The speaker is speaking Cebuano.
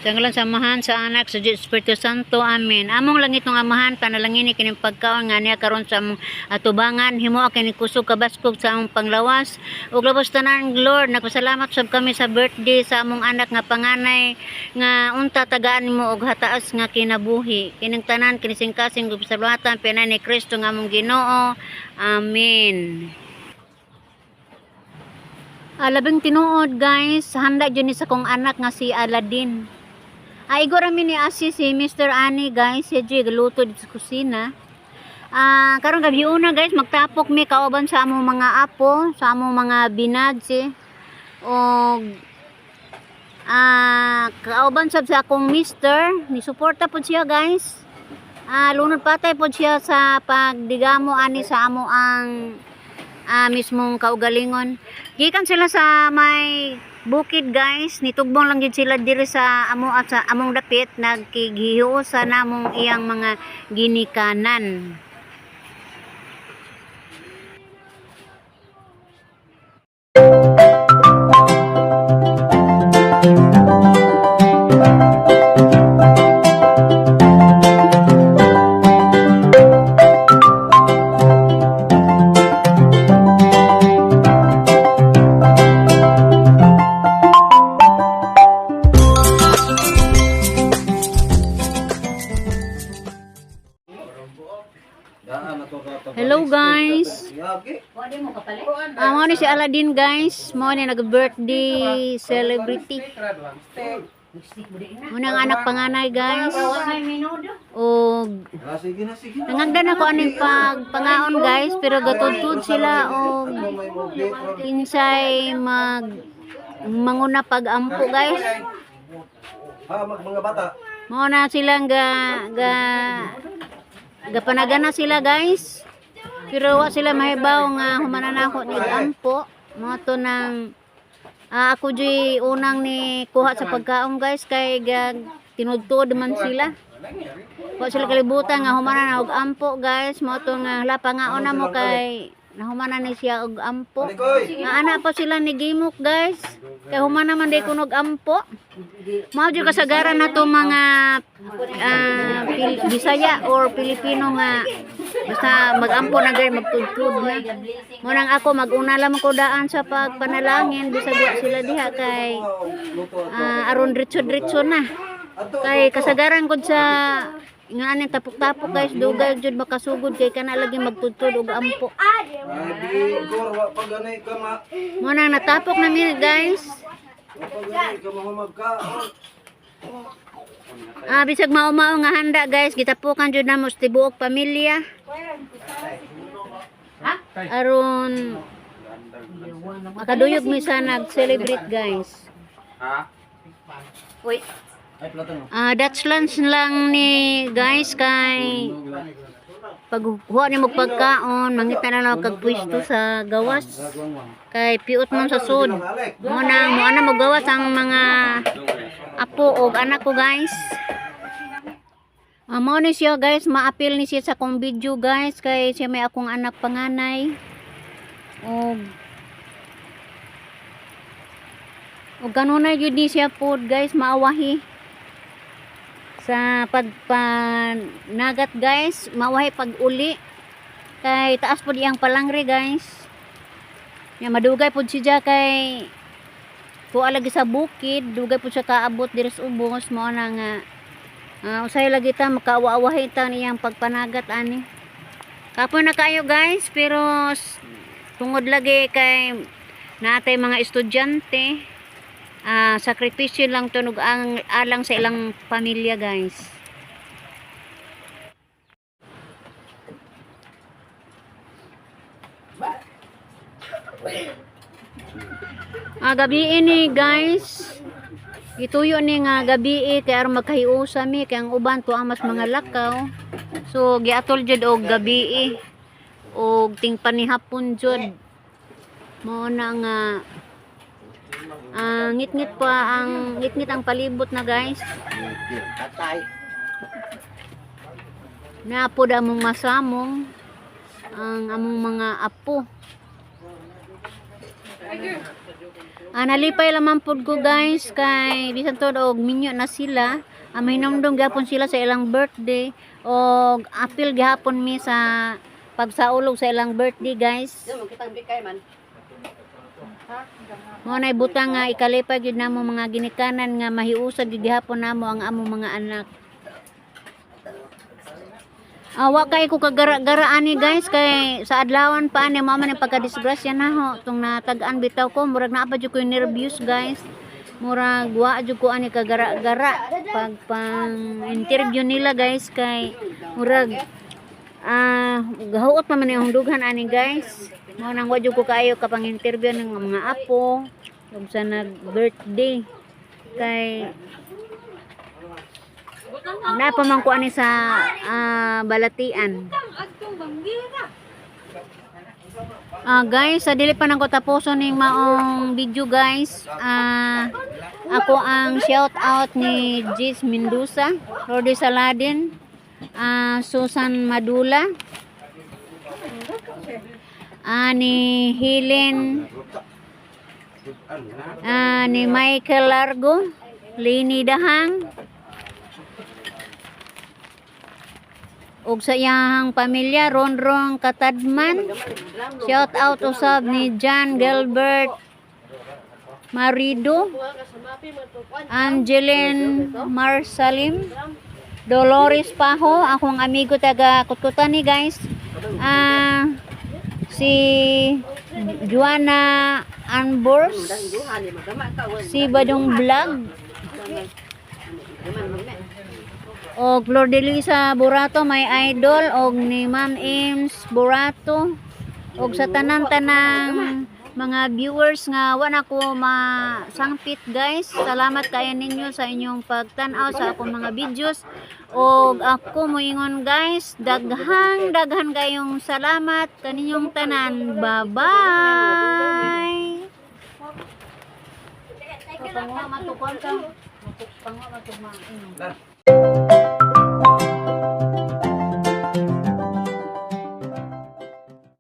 Sa ngalan sa Amahan, sa Anak, sa Diyos Espiritu Santo. Amen. Among langitnong Amahan, panalangini kining pagkaon nga niya karon sa among atubangan, himoa kini kusog kabaskog sa among panglawas. Ug labos tanan, Lord, nagpasalamat sab kami sa birthday sa among anak nga panganay nga unta tagaan mo og hataas nga kinabuhi. Kining tanan kinisingkasing ug pasalamatan pinay ni Kristo nga among Ginoo. Amen. Ah, labing tinuod, guys, handa jud ni sa kong anak nga si Aladdin. Ah, igo ra mi ni asi si Mr. Ani, guys, siya jud galuto dito sa kusina. Ah, karon gabi una, guys, magtapok mi kauban sa among mga apo, sa among mga binadsi. Og kauban sab sa akong mister, ni suporta pod siya, guys. Ah, lunod patay pod siya sa pagdigamo ani sa amo ang mismong kaugalingon. Gikan sila sa may bukid, guys, nitugbong lang jud sila diri sa amo at sa among dapit nagkighiusa namong iyang mga ginikanan. Hello, guys. Ah, mo ni si Aladdin, guys. Mo ni nag-birthday celebrity. Mo ang anak panganay, guys. Og Sige na, sige na. nangagdan ako aning pagpangaon, guys, pero gatudtud sila og kinsay mag manguna pag-ampo, guys. Ha, mag mga bata. Mao na silang ga ga gapanagana sila, guys. Pero wa sila mahibaw nga humana na ako ni ampo. Mao to nang ako juy unang ni kuha sa pagkaon, guys, kay ga tinudtod man sila. Wa sila kalibutan nga humana na og ampo, guys. Mao to nga hala pangaon na mo kay nahumana ni siya og ampo. Alikoy. Nga ana pa sila ni Gimok, guys. Kay humana man day kunog ampo. Mao jud kasagaran na to mga Bisaya or Pilipino nga basta magampo na gay magtudtud na. Mo nang ako maguna lamang ko daan sa pagpanalangin bisag wa sila diha kay aron diretso-diretso na. Kay kasagaran gud sa nga aning tapok-tapok, guys, dugay jud makasugod kay kana lagi magtudtud og ampo. Ay, di gor wa pa ganay ka ma. Mo nang natapok na mi, guys. Wa pa ganay ka mahumag ka. Ah, bisag mao-mao nga handa, guys, gitapukan jud namo sa tibuok pamilya. Aron makaduyog mi sa nag-celebrate, guys. Ay, plato no. Ah, that's lunch lang ni, guys, kay pag huwa ni mo pagkaon, mangita na lang kag pwesto sa gawas kay piot man sa sud. Mo nang mo ana mo gawas ang mga apo og anak ko, guys. Ah, mao ni siya, guys, maapil ni siya sa akong video, guys, kay siya may akong anak panganay. Og og kanunay gyud ni siya pod, guys, maawahi sa pagpanagat, guys, maawahi pag uli kay taas pod iyang palangre, guys. Ya madugay pod siya kay tuwa lagi sa bukid, dugay pod siya kaabot diri sa ubos. Mao na nga usahay lagi ta makaawa-awahi ta niyang pagpanagat ani. Kapoy na kayo, guys, pero tungod lagi kay natay mga estudyante, sakripisyo lang tunog ang alang sa ilang pamilya, guys. Ah, gabi ini, guys. Ituyo ni nga gabi kay aron magkahiusa mi kay ang uban to ang mas mga lakaw. So giatol jud og gabi og tingpanihapon jud. Mao na nga ngit-ngit pa ang ngit-ngit ang palibot na, guys. Patay. Naapod among masamong ang among mga apo. Nalipay lamang pud ko, guys, kay bisan tuod og minyo na sila. Mahinumdum gihapon sila sa ilang birthday og apil gihapon mi sa pagsaulog sa ilang birthday, guys. Mao nay butang nga ikalipay gyud namo mga ginikanan nga mahiusag gyud gihapon namo ang among mga anak. Awa kay ko kagara-gara ani, guys, kay sa adlawan pa ani mao man ang pagkadisgrasya na ho tung natag-an bitaw ko, murag naa pa jud ko nervous, guys. Murag wa jud ko ani kagara-gara pag pang interview nila, guys, kay murag gahuot pa man yung dughan ani, guys. Mao nang wa jud ko kaayo kapang interview ng mga apo ug sa nag birthday kay napa man ko ani sa balatian. Guys, sa dili pa nang ko tapuson ning maong video, guys. Ako ang shout out ni Jis Mendoza, Rodi Saladin, Susan Madula, ni Helen, ni Michael Largo, Lini Dahang, ug sa iyang pamilya Ronron Katadman. Shout out usab ni John Gilbert Marido, Angeline Marsalim, Dolores Paho, akong amigo taga Kutkutani, guys. Si Juana Anbors, si Badong Vlog, og Flor de Lisa Burato, my idol, og ni Ma'am Ames Burato, og sa tanan-tanang mga viewers nga wa na ko masangpit, guys. Salamat kayo ninyo sa inyong pagtan-aw sa akong mga videos. Og ako moingon, guys, daghang daghan kayong salamat kaninyong tanan. Bye bye. Lan.